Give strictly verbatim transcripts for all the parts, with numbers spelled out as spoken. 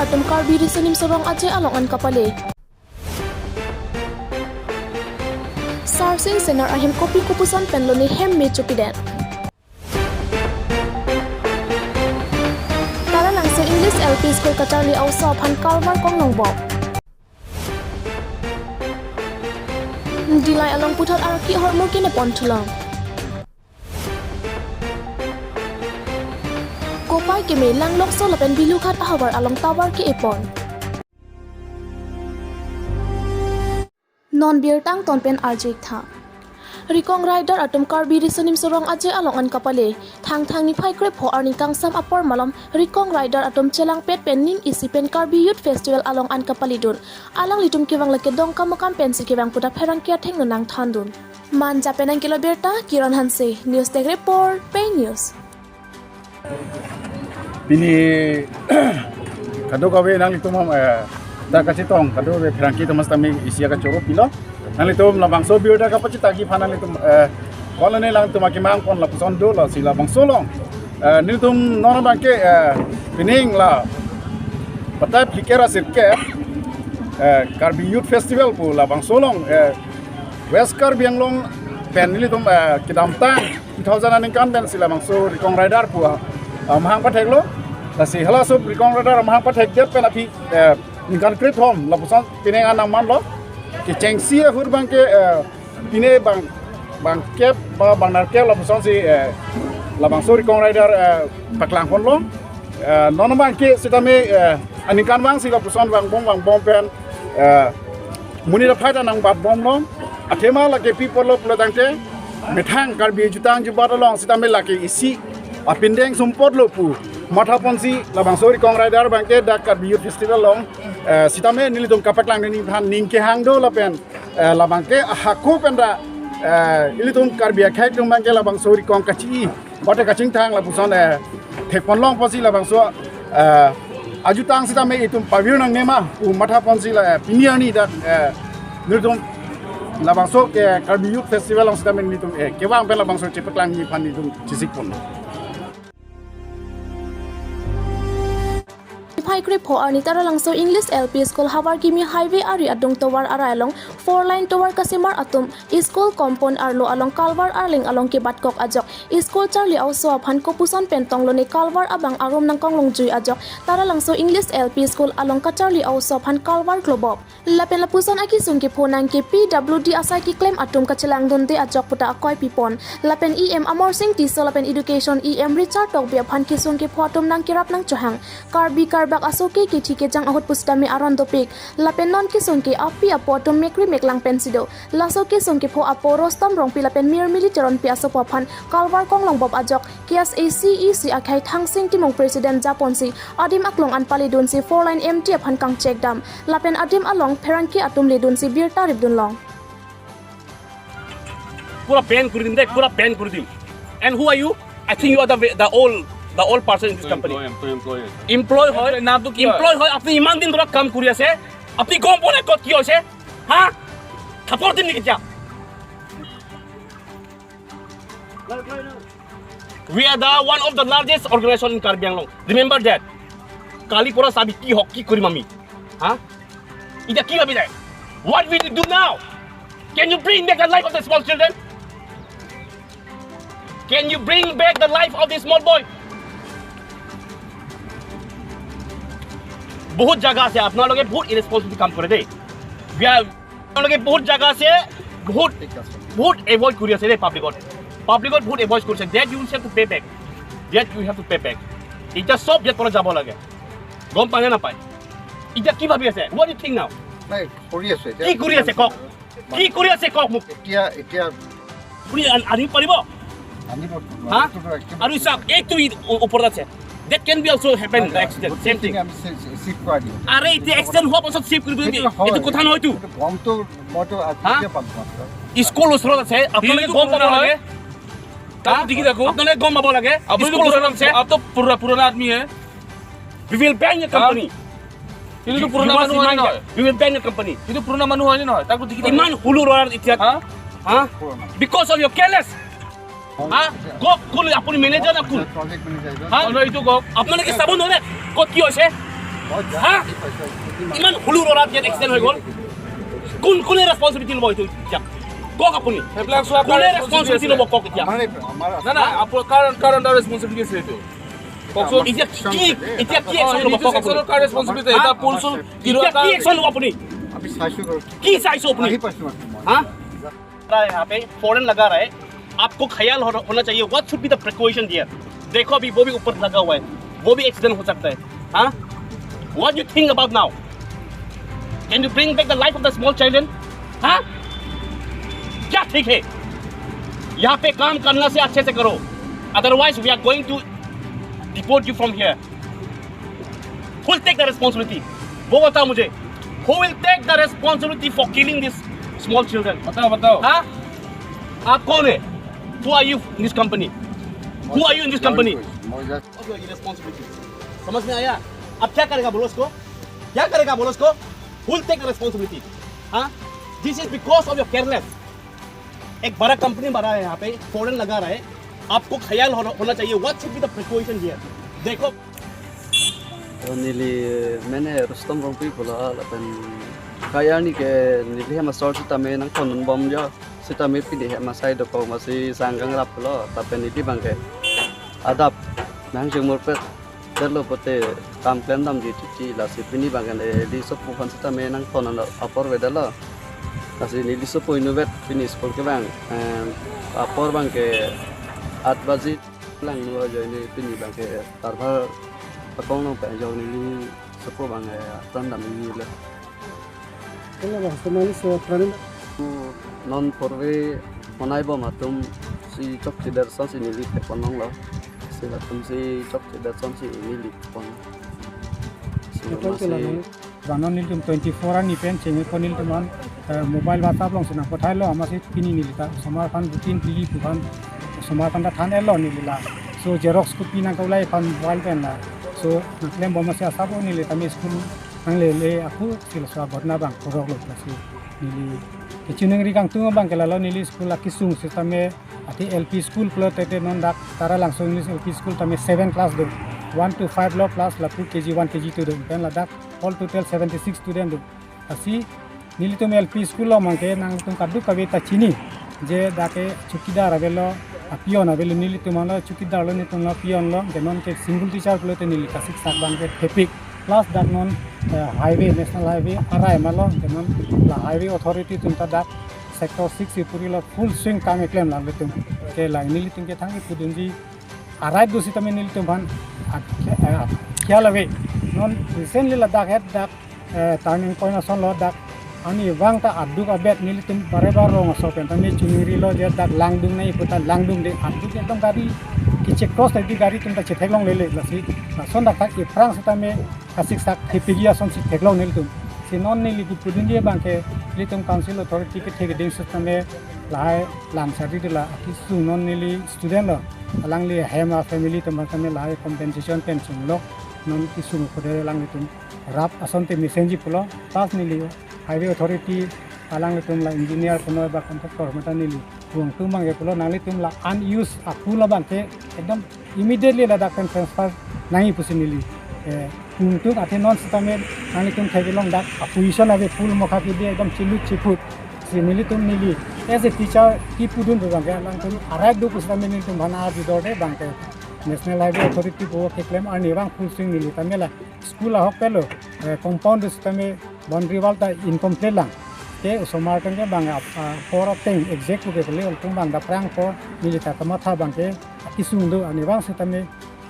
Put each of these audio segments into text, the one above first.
atum Karbi Riso Nimso Rong Aje along an kapale. Sarsing Senar ahem kopi kopuson pen lone hem me chopidet. Taralangso English L P School kacharli a-oso aphan kalvar konglongbop. Dillai along puthot arki ahormu kenepon thulang. Kopai keme Langlokso lapen Bilughat ahavar along tower ke-epon. Non birta angton pen arju-ik tha. Rikong rider atum Karbi Riso Nimso Rong Aje along an kapale. Thangthang niphai krepho arni kangsam apor malom rikong rider atum chelangpet pen ning isi pen Karbi Youth Festival along an kapaledun. Alanglitum kevang lake Dongkamukam pensi kevang puta pherangke athengno nangthandun. Manja pen nangkelo birta, Kiran Hanse, News Desk Report, Pei News. Pini kadokave nanglitum, eh, ta kachetong, kadokave pherangke atum sitame isi akachoro pilo. Nanglitum labangso birta kapachethangji aphan nanglitum, eh, kolone alangtum akemang pon lapuson do lasi labangso along. Eh, nelitum non abangke, eh, pining la patai phlikep ra sirkep, eh, Karbi Youth Festival pu labangso along, eh, West Karbi Anglong pen nelitum, eh, kedamtang two thousand aningkan pensi labangso rikong rider pu, ah, mahang patheklo. Lasi halaso rikong rider mahang pathekdet pen aphi, eh, ningkan krethom lapuson pining an nangmanlo. Kechengsi ahut abangke, eh, pine bang, bangkep ba bangnerkep lapusonsi, eh, labangso rikong rider, eh, paklangponlo. Eh, non abangke sitame, eh, aningkanvangsi lapuson vangbom vangbom pen, eh, monit aphai ta nangbatbomlo. Athema lake pi apotlo pulo tangte, methang Karbi ajutang jubat along sitame lake isi apindeng sumpotlo pu mathaponsi labangso rikong rider abangke dak Karbi Youth Festival along, eh, sitame nelitum kapaklangdunji aphan ning kehang do lapen, eh, labangke ahako pen ra, eh, ilitum Karbi akhei atum abangke labangso rikong kachi-i bote kachingthang lapuson, eh, thekponlong apotsi labangso, eh, ajutang sitame itum pavir nangnema pu mathaponsi la, eh, pini arni dak, eh, nelitum labangso ke Karbi Youth Festival along sitame nelitum, eh, kevang pen labangso chepaklangji aphan nelitum chesikpon. Niphai krepho arni Taralangso English L P School havar kimi highway ari adung tovar arai along four lane tovar kasemar atum school compound arlo along kalvar arleng along kebatkok ajok school charli a-oso aphan kopuson pen tong lone kalvar abang arum nangkonglongjui ajok Taralangso English L P School along kacharli a-oso aphan kalvar klobop. Lapen lapuson akesung kepho nangke P W D asai keklem atum kachelangdunde ajok puta akoi pipon. Lapen E M Amarsing Tisso lapen Education E M Richard Tokbi aphan kesung kepho atum nangkerap nangchohang. Karbi Karbak aso ke kethi kejang ahut pusitame aron dopik. Lapen non kesung ke api apo atum mekri meklang pensi do. Laso kesung kepho apo Rostam Rongpi lapen Mirmili Teronpi asopo aphan kalvar konglongbop ajok K S A C E C akhei Thangsing Timung President japonsi adim aklong an paledunsi four lane M T aphan kangchekdam. Lapen adim along pherangke atum ledunsi birta ripdunlong. পুৰা বেন কৰি দিম দেই, পুৰা বেন কৰি দিম। And who are you? I think you are the, the old, the old person in this company. Employee, employee, employee. Employee হয়, নামটো কি হয়? Employee হয়, আপুনি ইমান দিন ধৰি কাম কৰি আছে, আপুনি গম পোৱা নাই ক'ত কি হৈছে? হা? থাপৰ দিম নেকি এতিয়া? We are the one of the largest organization in Karbi Anglong. Remember that. কালি পৰা চাবি কি হক, কি কৰিম আমি। হা? এতিয়া কি ভাবি যায়? What will you do now? Can you bring back the life of the small children? Can you bring back the life of this small boy? বহুত জাগা আছে, আপোনালোকে বহুত ইৰেছপন্সিবিলিটি কাম কৰে দেই। We are আপোনালোকে বহুত জাগা আছে, বহুত, বহুত এভইড কৰি আছে দেই পাব্লিকত। পাব্লিকত বহুত এভইড কৰিছে। That you have to pay back. That you have to pay back. এতিয়া চব ইয়াৰ পৰা যাব লাগে। গম পায় নে নাপায়? এতিয়া কি ভাবি আছে? What do you think now? নাই, কৰি আছে এতিয়া। কি কৰি আছে কওক? কি কৰি আছে কওক মোক? এতিয়া, এতিয়া আপুনি আন-, আনিব পাৰিব? আনিব। হা? এইটোতো একেবাৰে আৰু চাওক, এইটো ই-, ও-, ওপৰত আছে। That can be also happen, নাই, নাই, accident, গোটেইখিনি same thing। আমি চি-, চি-, চিফ কৰাই দিম। আৰে, এতিয়া এক্সিডেণ্ট হোৱাৰ পাছত চিফ কৰি দিবি। সেইটো নহয়। এইটো কথা নহয় এইটো। এইটো গমটো মইতো হা? আজিয়ে পাম, মাত্ৰ। স্কুল ওচৰত আছে, আপোনালোকে গম পাব লাগে। হা? দেখি থাকো। আপোনালোকে গম পাব লাগে। আপুনি স্কুল ওচৰত আছে। আপ তো পুৰা পুৰণা আদমি হে। We will ban your হা? Company। এইটোতো পুৰণা মানুহ হয় নে নহয়? We will ban your company। এইটো পুৰণা মানুহ হয় নে নহয়? তাকতো দেখি থাকো। ইমান হুলুৰ হোৱাৰ এতিয়া। হা? হা? Because of your careless। হা? কওক, কোন আপুনি মেনেজাৰ না কোন? প্ৰজেক্ট মেনেজাৰ এইজন। হা? অ, নহয়, এইটো কওক। আপোনালোকে চাব নোৱাৰে ক'ত কি হৈছে? হা? ইমান সৰু ল'ৰা ইয়াত এক্সিডেণ্ট হৈ গ'ল। কোন, কোনে ৰেছপনচিবিলিটি ল'ব এইটো এতিয়া? কওক আপুনি। সেইবিলাক চোৱা কোনে কাৰ ৰেছপনচিবিলিটি ৰেছপনচিবিলিটি ল'ব আছে? কওক এতিয়া? আমাৰ, আমাৰ না, না, আপোনাৰ কাৰ, কাৰ আণ্ডাৰ ৰেছপনচিবিলিটি আছে এইটো? কওকচোন। এতিয়া কি, এতিয়া কি একশ্যন ল'ব কওক আপুনি? কাৰ ৰেছপনচিবিলিটি? এটা পুল চুল এতিয়া কি একশ্যন ল'ব আপুনি? আমি চাইছো বাৰু। কি চাইছো আপুনি? আহি পাইছো মাত্ৰ মই। হা? रहा है यहाँ पे, फौरन लगा रहा है। आपको ख्याल हो, होना चाहिए, what should be the precaution there? देखो, अभी वो भी ऊपर लगा हुआ है, वो भी एक्सीडेंट हो सकता है। हाँ, what you think about now? Can you bring back the life of the small children? हाँ, क्या ठीक है? यहाँ पे काम करना से अच्छे से करो, otherwise we are going to deport you from here. Who will take the responsibility? वो बताओ मुझे। Who will take the responsibility for killing these small children? बताओ, बताओ। हाँ? आप कौन है? Who are you in this company? Who are you in this company? মই জাষ্ট Of your responsibility। समझ में आया? अब क्या करेगा बोलो उसको? क्या करेगा बोलो उसको? Who will take the responsibility? हाँ? This is because of your careless। एक बड़ा कंपनी बना है यहाँ पे, फौरन लगा रहा है। आपको ख्याल होना, होना चाहिए। What should be the precaution here? देखो। To neli mene Rustom Rongpi pulo lapen kayar ni ke neli hem asor sitame nangthondun bom jo, sitame pini hem asai dokok masi sanggang rap pulo, lapen neli abang ke adap nang jumur pet delo pote kam klem damji titi, lasi pini abang ke neli sopo aphan sitame nangthondun apor avedetlo. Lasi neli sopo inutvet pini school ke abang, em, apor abang ke at baji langno ajoine pini abang ke tarpar akong nangpejok neli sopo abang ke apran dam neli le. Kala bang semani so apran non purve monai bom atum si chokche der asonsi neli thekpon longlo. Si latum si chokche der asonsi neli pon. Si Betul, masi betul. Bang non nelitum twenty-four ani pen chengekon nelitum an, eh, mobile WhatsApp alongsi nangpathailo, amatsi pini neli ta osomar aphan routine pili pu aphan osomar aphan ta than-etlo neli la. So xerox copy nangkok lahai aphan mobile pen la. So nangklem bom masi asap o neli tame school nanglele ako si laso aghotona abang koroklo, lasi neli kachiningri kangtung abang ke lalo, neli school akesung sitame athe L P school pulote te non dak Taralangso English L P school tame seven class do. One to five lo class, lapu K G one, K G two do. Pen ladak all total seventy-six student do. Lasi nelitum L P school along abang ke nangtum kadokave ta chini, je dak ke chowkidar avelo, a-peon avelo, nelitum lo chowkidar lo, nelitum lo peon lo, je non ke single teacher pulote neli kasiksak abang ke thepik. Plus dak non, eh, highway, national highway arai malo, je non la highway authority atum ta dak sector six ipuri lo full swing kam keklem lang nelitum. Ke lang nelitum ke thang ipudunji arai do sitame nelitum aphan a-, a-, akhia ave. Non recently ladak het dak, eh, turning point ason lo dak. Ani abang ta aduk abet nelitum bare bare rong aso pen ta ne chiningrilo je dak langdungnei pu ta langdungde, aduk ekdom gari kechecross tadi gari atum ta chetheklonglele, lasi lason dak ta iphrang sitame kasiksak thepik asonsi theklong nelitum. Si non neli kipudunji abang ke nelitum council authority kethe keding sitame lahai lam sari de la akesung non neli student lo. Alangli hem a-family atum aphan tame lahai compensation pen chunglok non kesung khude alanglitum rap asonte mesenji pulo. Plus neli highway authority alanglitum la engineer punoi ba contractor mata neli pu atum abang ke pulo, nanglitum la unused a-pool abang ke ekdom immediately ladak pen transfer nangji pusi neli, eh, pu atum, athe non sitame nanglitum theklong dak a-position ave pool mokha kidi ekdom chilut chiphut. Si nelitum neli as a teacher kipudun pu abang ke alangtum arai do pusitame nelitum aphan arjudorde abang ke National Highway Authority pu keklem arni abang full swing neli tame la school ahok pelo, eh, compound sitame boundary wall ta incomplete lang. Ke osomar atum ke abang ap-, apor ateng exact ke kali, alangtum abang dak aphrang apor neli ta kamatha abang ke akesung do, ani abang sitame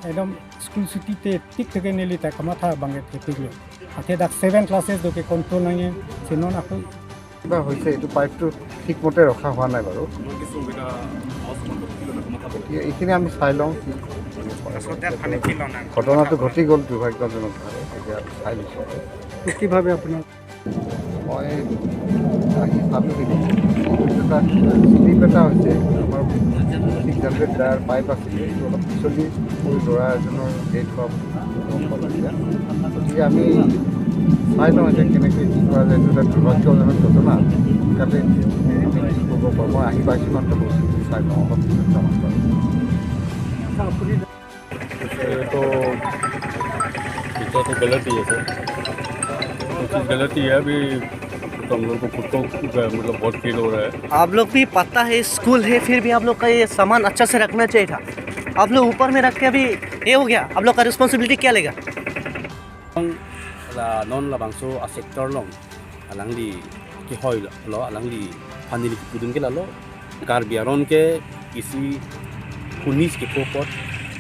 ekdom school chuti te tik te ke neli ta kamatha abang ke thepiklo. Athe dak seven classes do ke control nangji, si non ako কিবা হৈছে, এইটো পাইপটো ঠিকমতে ৰখা হোৱা নাই বাৰু। এতিয়া এইখিনি আমি চাই লওঁ কি। আচলতে পানী কি লওঁ নাই? ঘটনাটো ঘটি গ'ল দুৰ্ভাগ্যজনকভাৱে, এতিয়া চাই লৈছোঁ। কিভাৱে আপোনাৰ মই আহি চালোঁহি, এটা শ্লিপ এটা হৈছে। আমাৰ ছিক্স হাণ্ড্ৰেড ডায়াৰ পাইপ আছিলে, এইটো অলপ পিছলি সৰু ল'ৰা এজনৰ ডেথ হোৱা বুলি গম পালোঁ এতিয়া। গতিকে আমি চাই লওঁ এতিয়া কেনেকৈ কি কৰা যায়। এইটো এটা দুৰ্ভাগ্যজনক ঘটনা, সোনকালে কি হ'ব পাৰোঁ। মই আহি পাইছোঁ মাত্ৰ, বস্তুখিনি চাই লওঁ অলপ পিছত জনাম বাৰু। এইটো तो गलत ही है सर, तो चीज़ गलत ही है। अभी तो हम लोग को खुद को, मतलब, बहुत फील हो रहा है। आप लोग भी पता है स्कूल है, फिर भी आप लोग का ये सामान अच्छा से रखना चाहिए था। आप लोग ऊपर में रख के अभी ये हो गया, आप लोग का रिस्पॉन्सिबिलिटी क्या लेगा? La non labangso a sector along alangli kehoi lo, alangli aphan neli kipudun ke lalo, Karbi aron ke isi hunis kepho apot,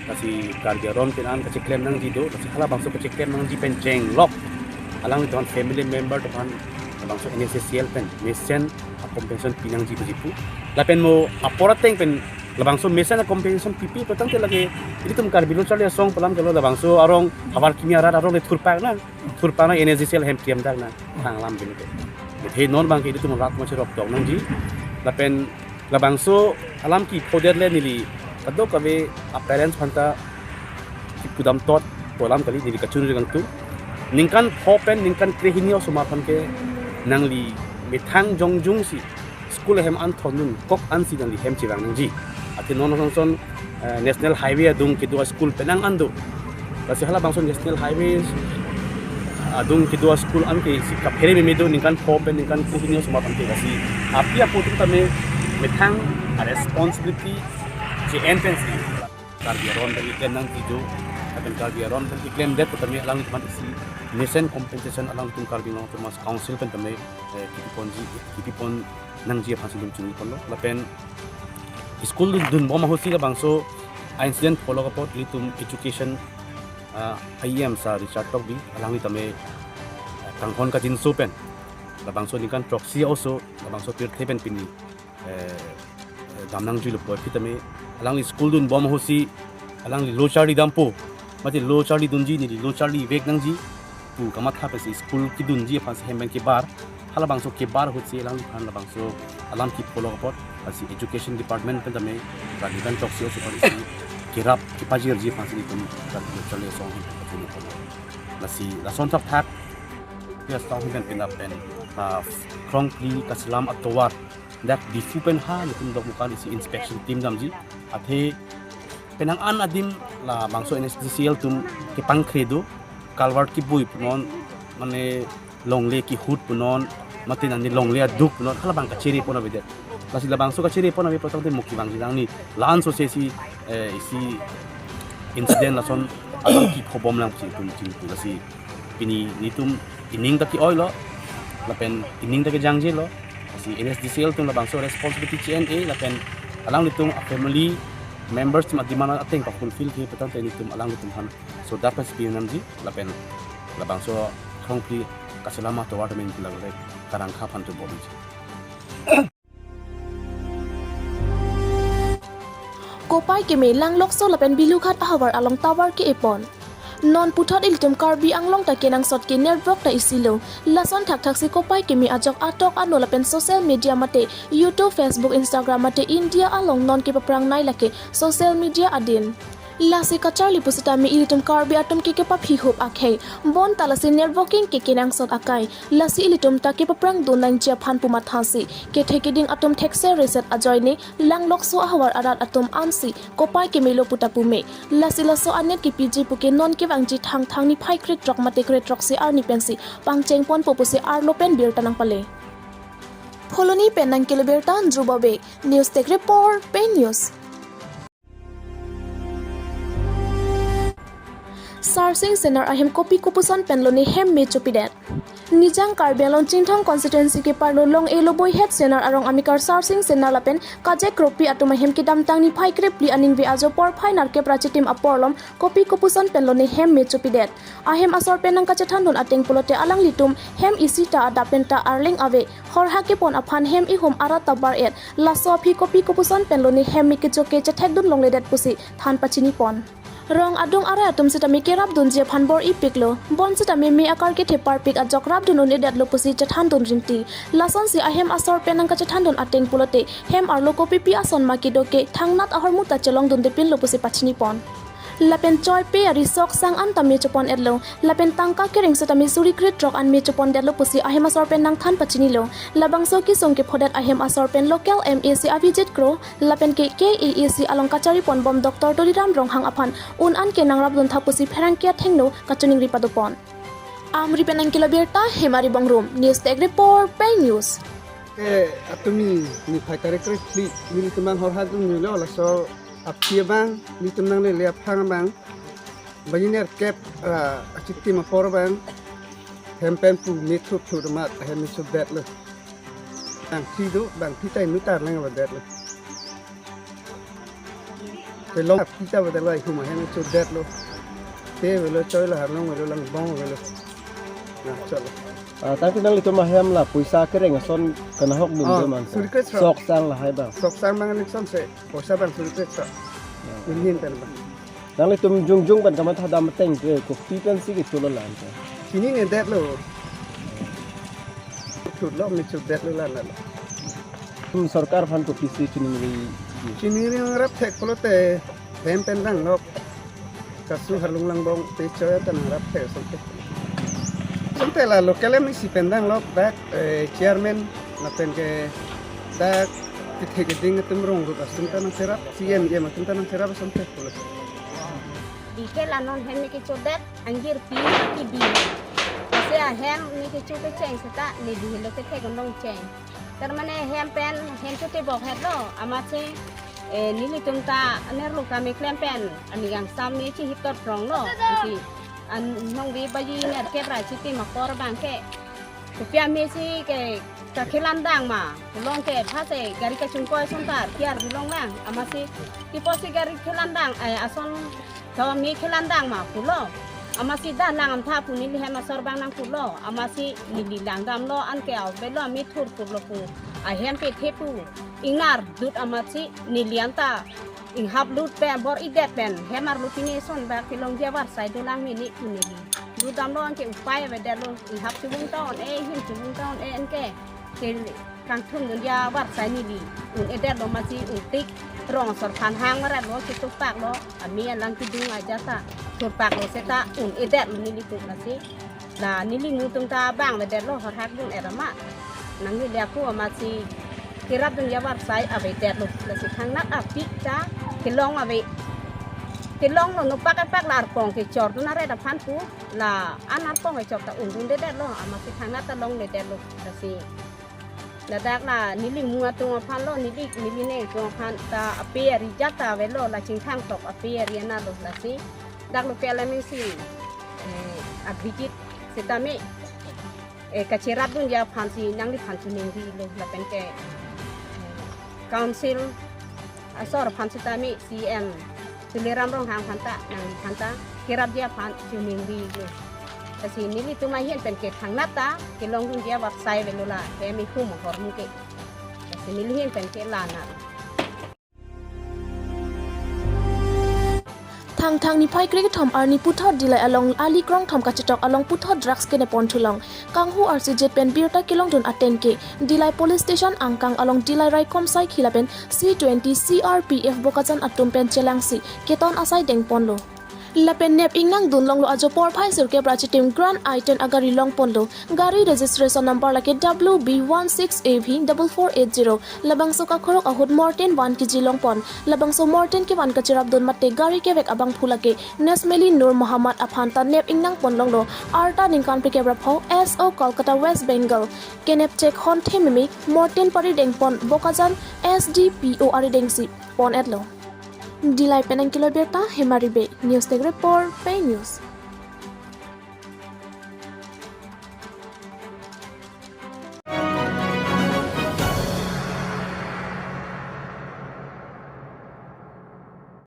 lasi Karbi aron pen an kacheklem nangji do, lasi halabangso kacheklem nangji pen chenglok alanglitum aphan family member atum aphan labangso N S C C L pen mesen a compensation pi nangji pusi pu. Lapen mo apor ateng pen labangso mesen a compensation pipe pulotangte lake ilitum Karbi Lo Charli Asong pu alam ke lo, labangso arong havar kimi arat arong le thurpak nang, thurpak nang, N S C C L ahem T M dak nang, thang alam pen ke. Athe non abang ke ilitum rat masi rok tong nangji. Lapen labangso alam kephodet le neli kadokave a parents aphanta kipudam tot pu alam kali, neli kachunri kangtung. Ningkan pho pen ningkan krehini osomar aphan ke nangli methang jongjung si school ahem an thondun kok ansi nangli hem chevang nangji. Athe non ason son, eh, National Highway adung kedo a school penang an do. Lasi halabangso National Highway adung kedo a school an ke isi kaphere meme do, ningkan pho pen ningkan krehini osomar aphan ke. Lasi api apo atum tame methang a responsibility che-en pensi Karbi aron pen keklem nangji do, lapen Karbi aron pen keklemdet tame alangtum aphan isi mesen compensation alangtum Karbi Anglong Autonomous Council pen tame, eh, kipi ponji, kipi pon nangji aphan si nelitum chunri ponlo. Lapen school dun, dunbom ahutsi labangso a incident pholok apot ilitum education, ah, E M sir Richard Tokbi alangli tame, ah, kanghon kangjinso pen labangso ningkan throksi oso labangso pirthe pen pini, eh, eh, dam nangjuilo pu aphi tame, alangli school dunbom ahutsi alangli lo charli dampo, mate lo charli dunji, neli lo charli vek nangji pu kamatha pensi school kedunji aphansi hem pen kebar. Halabangso kebar ahutsi alangli aphan labangso alam kepholok apot, lasi education department pen tame radikan throksi oso aphan isi kerap kepajirji aphansi nelitum Karbi Lo Charli Asong ahem pen kachunri ponlo. Lasi lason thakthak, ya, asong ahem pen penap pen, ah, Khrongphli Kachelam atovar dak Diphu pen ha nelitum Dokmoka isi inspection team damji. Athe penang an adim labangso N S C C L atum kepangkre do, culvert kebui punon, mane longle kehut punon, mate nangli longle aduk punon, halabang kachere pon avedet. Lasi labangso kachere pon ave pulotangte mo kevangji nangli la-an sose si, eh, isi incident lason alam kephobom nangji tum chingtu. Lasi pini nelitum ining ta ke-oilo, lapen ining ta kejangjelo. Lasi N S C C L atum labangso responsibility che-en-e, lapen alanglitum a family members atum a demand ateng pa-fulfill ke pulotangte nelitum alanglitum aphan so dak pas pi nangji, lapen labangso Khrongphli Kachelam atovar tame nelitum langle karangkha aphan tu bomji. Kopai keme Langlokso lapen Bilughat ahavar along tower ke-e pon. Non puthot ilitum Karbi Anglong ta kenangsot ke network ta isi lo. Lason thakthak si kopai keme ajok atok ano lapen social media mate YouTube, Facebook, Instagram mate India along non kepaprangnei lake social media adin. Lasi kacharli pusitame ilitum Karbi atum ke kepaphihup akhei. Bonta lasi networking ke kenangsot akai. Lasi ilitum ta kepaprang dun nangji aphan pu mathasi kethe keding atum thekser reset ajoine Langlokso ahavar arat atum ansi kopai kemelo puta pume. Lasi laso anet kepiji puke non kevangji Thangthang niphai krethrok mate krethroksi arni pensi pangcheng ponpo pusi arlo pen birta nangpale. Phuloni pen nangkele birta Dhruba Bey, News Desk Report, Pei News. Sarsing Senar ahem kopi kopuson pen lone hem me chopidet. Nijang Karbi Anglong Chinthong constituency keparlo Long-e Loboi het Senar arong amekar Sarsing Senar lapen Kajek Kropi atum ahem kedamtang niphai krephli aningve ajo porphai nerkep ra chitim aporlom kopi kopuson pen lone hem me chopidet. Ahem asor pen nangkachethan dun ateng pulote alanglitum hem isi ta adap pen ta arleng ave, horha kepon aphan hem ihum arat ta bar-et, laso aphi kopi kopuson pen lone hem me kechoke chethek dun longledet pusi than pachini pon. Rong adung arai atum sitame kerap dunji aphan bor-i piklo, bonsitame me akar kethe parpik ajok rap dun un-edetlo pusi chethan dun rinti. Lasonsi ahem asor pen nangkachethan dun ateng pulote hem arlo kopipi ason ma kedo ke thangnat ahormu ta chelong dundepinlo pusi pachini pon. Lapen choi pe ari sok sang an ta me chepon-etlo. Lapen tangka kereng setame suri kre throk an me chepon-detlo pusi ahem asor pen nangthan pachinilo. Labangso kesung kephodet ahem asor pen local M A C Avijit Kro lapen ke K A A C along kachari ponbom Doctor Tuliram Ronghang aphan un an ke nangrapdun tha pusi pherangke athengno kachiningri padopon. Amri pen Angkilo Birta, Hemari Bongrum, News Desk Report, Pei News. Eh, atumi niphai tarik kre phli, nelitum abang horhak dun nilo, laso aphi abang, nelitum nanglele aphang abang, baji nerkep, ah, achitim apor abang, hem pen pu methut thut amat, hem me chudetlo. Bang phli do, bang phli tai nu tar lang abang detlo. Pelong aphi ta abang detlo, ihum ahem chudetlo. Te avelo, choi lo, harlong avelo, langbong avelo. Na, chotlo. Ah, tangte nanglitum ahem la poisa kereng ason kanahok dun Ah, de man. Suri kre throk. Sok sang lahai abang. Sok sang abang election se, poisa abang suri kre throk. Ah. Nelihin pen abang. Nanglitum jongjong pen kamatha dam ateng ke kopi pensi kethurlo la-an ta? Chinine detlo. Thutlo, me chudetlo la-an lo. Hmm, sorkar aphan kopisi chiningri? Chiningri nangrap thek pulote hem pen danglok. Kasu harlong langbong te choi ta nangrap thek asonte. Asonte la local M A C pen danglok dak, eh, chairman lapen ke dak kethe keding atum rong rut asonte nangcherap, C M, E M atum ta nangcherap asonte pulo. Di ke la non hem me kechodet, angjir pi kibi. Lasi ahem me kecho kecheng seta neli helo kethek undong cheng. Tar mane hem pen, hem chotebok hetlo, amatsi, eh, nelitum ta anerlo kami klem pen, ani kangsam me chihip tot ronglo, isi, an nong vi baji nerkep ra chitim apor abang ke. Kopi amesi ke kakhelan dang ma, pulo ke phase gari kachungkoi ason ta kiar bilong lang, amatsi, tipo si gari khelan dang, eh, ason Tame khelan dang ma pulo. Amatsi dak lang amtha pu neli hem asor abang nangpulo. Amatsi neli langdamlo anke avelo, me thur pulo pu. Ahem pethe pu. Ingnar dut amatsi neli anta inghap lut pen bor-idet pen. Hem arlo pine ason bak kelongji avarsai dolang mene pu neli. Dutdamlo anke upai avedetlo. Inghap chubung ta on-e, him chubung ta on-e anke. Ke kangthum dunji avarsai neli un-edetlo amatsi un-tik rong asor aphan hang maratlo, chitupaklo, ami alang kedung ajat ta thurpaklo seta un-edetlo nelitum amatsi. La neli mutum ta bang avedetlo, horhak dun-et amat. Nang neli aku amatsi kerap dunji avarsai avedetlo. Lasi thangnat aphi ta kelong ave. Kelonglo nopak epak la arpong kechor dun aret aphan pu. La an arpong kechor ta undundedetlo, amatsi thangnat ta longledetlo. Lasi ladak la neli mu atum aphanlo, neli, neli ne atum aphan ta ape ari jat ta avelo, la chingthang tok ape ari analo lasi. Dak local M A C, eh, Abhijit setame, eh, kacherap dunji aphansi nangliphan chiningrilo lapen ke, eh, council asor aphan setame C M Tuliram Ronghang aphan ta, nangli aphan ta kerapji aphan chiningrilo. Lasi nelitum ahin pen ke thangnat ta kelong dunji avarsai avelo la hem ihum ahormu ke. Lasi neli ahin pen ke la-an. Thangthang niphai krekethom arni puthot Dillai along ali krongthom kachetok along puthot drugs kenepon thulong. Kanghu arsijet pen birta kelongdun ateng ke Dillai Police Station angkang along Dillai Raikom Saikhi lapen C twenty C R P F Bokajan atum pen chelangsi keton asai dengponlo. Lapen nep ingnang dunlonglo ajo porphai sirkep ra chitim Grand i ten agari longponlo. Gari registration number lake W B one six A V double four eight zero. Labangso kakhorok ahut morten one K G longpon. Labangso morten kevan kacherapdun mate gari kevek abangphu lake Nesmeli Nur Mohammad aphan ta nep ingnang ponlonglo. Arta ningkan phlikep ra pho S O Kolkata West Bengal. Kenep chek honthe meme morten pari dengpon Bokajan S D P O ari dengsi pon-etlo. Dillai pen Angkilo Birta, Hemari Bey, News Desk Report, Pei News.